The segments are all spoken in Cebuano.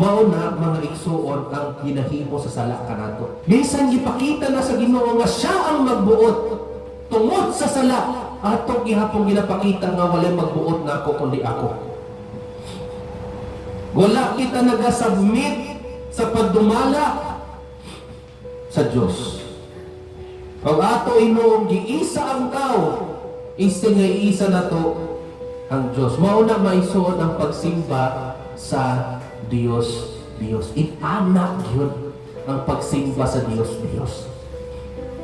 Mao na, mga igsuon, ang ginahimo sa sala kanato. Bisan gipakita na sa Ginoo nga siya ang magbuot tungod sa sala, ato gihapon ginapakita nga walay magbuot nako kundi ako. Wala kita nagasubmit sa pagdumala sa Diyos. Pag ato hinuong giisa ang tao, instead nga iisa nato ang Diyos. Mao na, maisuon, ang pagsimba sa Diyos Diyos. Inana gyud ang pagsimba sa Diyos Diyos.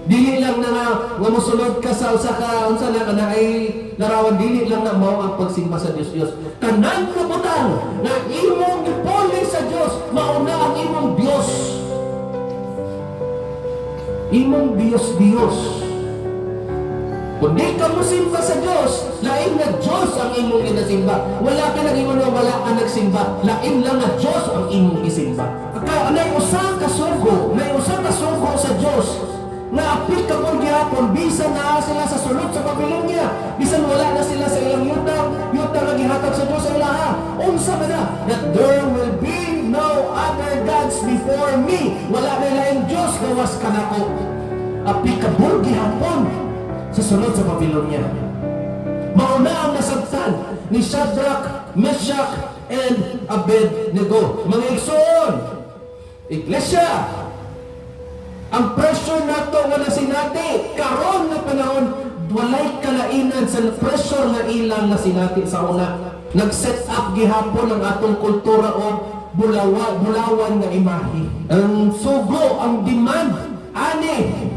Dili lang na nga, nga mosulod ka sa usa ka unsa na kana ay larawan, dili lang na mao ang pagsimba sa Diyos Diyos. Tanan nga butang nga imong gipuli sa Dios, mao na ang imong Dios. Imong Dios Dios. Kung di ka mosimba sa Diyos, lain nga Diyos ang imong ginasimba. Wala ka nang ingon nga wala ka nagsimba. Lain lang nga Diyos ang imong gisimba. Kaya nay usa ka sugo sa Diyos nga applicable gihapon bisan naa sila sa sulod sa Babylonia, bisan wala na sila sa ilang yuta, yuta nga gihatag sa Diyos sa ilaha. Unsa man na? That there will be no other gods before me. Wala na laing Diyos gawas kanako. Applicable gihapon sa sulod sa Babylonia. Mao na ang nasabtan ni Shadrach, Meshach, and Abednego. Mga igsoon, iglesia, ang pressure nato nga nasinati karon nga panahon, walay kalainan sa pressure nga ilang nasinati sa una. Nag-set up gihapon ang atong kultura o bulawa, bulawan nga imahe. Ang sugo, ang demand, ani,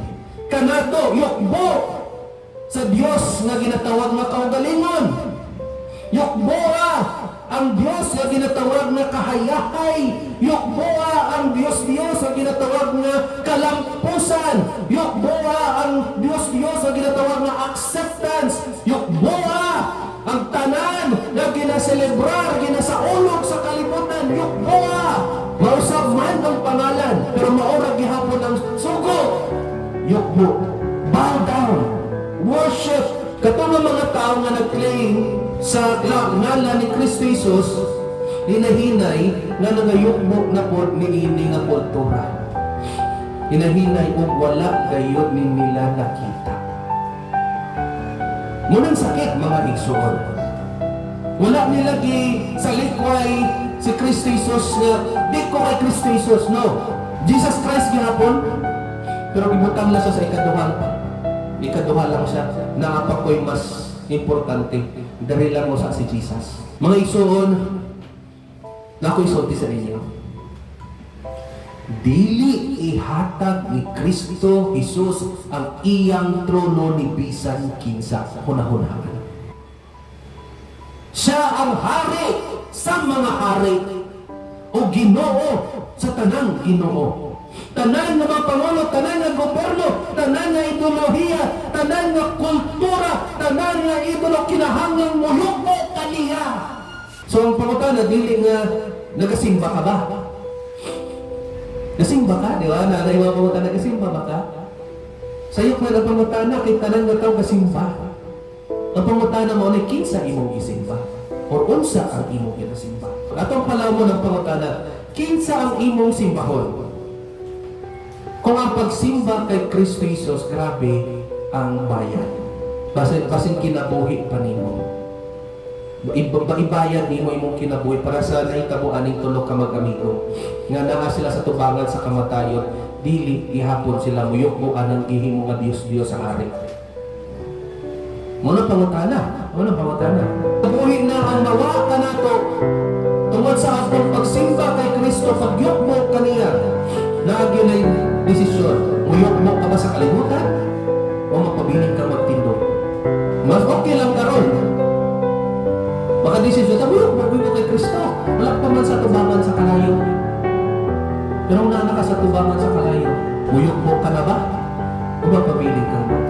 kanato, yukbo sa Dios nga ginatawag nga kaugalingon. Yukboa ang Dios nga ginatawag nga kahayahay. Yukboa ang Dios Dios nga ginatawag nga kalampusan. Yukboa ang Dios Dios nga ginatawag nga acceptance. Yukboa ang tanan nga ginaselebrar, ginasaulog sa kalibutan. Yukboa. Mausab man ang pangalan, pero mao ra gihapon ang sugo. Yukbo. Bow down. Worship. Katong nga mga tao nga nag-claim sa ngalan ni Kristo Jesus, hinahinay nga nangayukbo na pod niini nga kultura. Hinahinay og wala gayud ni nila nakita. Munang sakit, mga igsoon. Wala nila gi salikway si Kristo Jesus nga di ko kay Kristo Jesus, no. Jesus Christ gihapon, pero gibutang lang siya sa ikaduhang ikaduha lang siya. Naa pa ko'y mas importante. Dari lang mo sa si Jesus. Mga igsoon, na ako'y isulti sa inyo. Dili ihatag ni Kristo Jesus ang iyang trono ni bisan kinsa. Hunahunaan. Siya ang hari sa mga hari o Ginoo sa tanang Ginoo. Tanan nga mga pangulo, tanan nga gobyerno, tanan nga ideolohiya, tanan nga kultura, tanan nga idolo kinahanglang muyukbo kaniya. So ang pangutana, dili nga nagasimba ka ba? Nasimba ka, di ba? Naa nay mga pangutana, nagasimba ba ka? Sayop na ang pangutana kay tanan nga tao gasimba. Ang pangutana mao ni kinsa imong gisimba or unsa ang imong ginasimba. Atong palawon ang pangutana, kinsa ang imong simbahon? Kung ang pagsimba kay Kristo Jesus, grabe ang bayad. Basin, basin kinabuhi pa nimo. Ibayad nimo imong kinabuhi para sa nahitabo aning tulo ka mag-amigo nga naa sila sa tubangan sa kamatayon, dili gihapon sila muyukbo anang gihimo nga Dios Dios sa hari. Mao na pangutana, mao na pangutana. Buhi na ang mawa kanato tungod sa atong pagsimba kay Kristo, pagyukbo kaniya. Naa gyud nay desisyon. Muyukbo ka ba sa kalibutan o magpabilin ka magtindog? Mas okay lang karon. Baka desisyon ta, muyukbo mo kay Kristo. Wala pa man sa tubangan sa kalayo. Pero kung naa ka sa tubangan sa kalayo, muyukbo ka na ba? O magpabilin kang magtindog?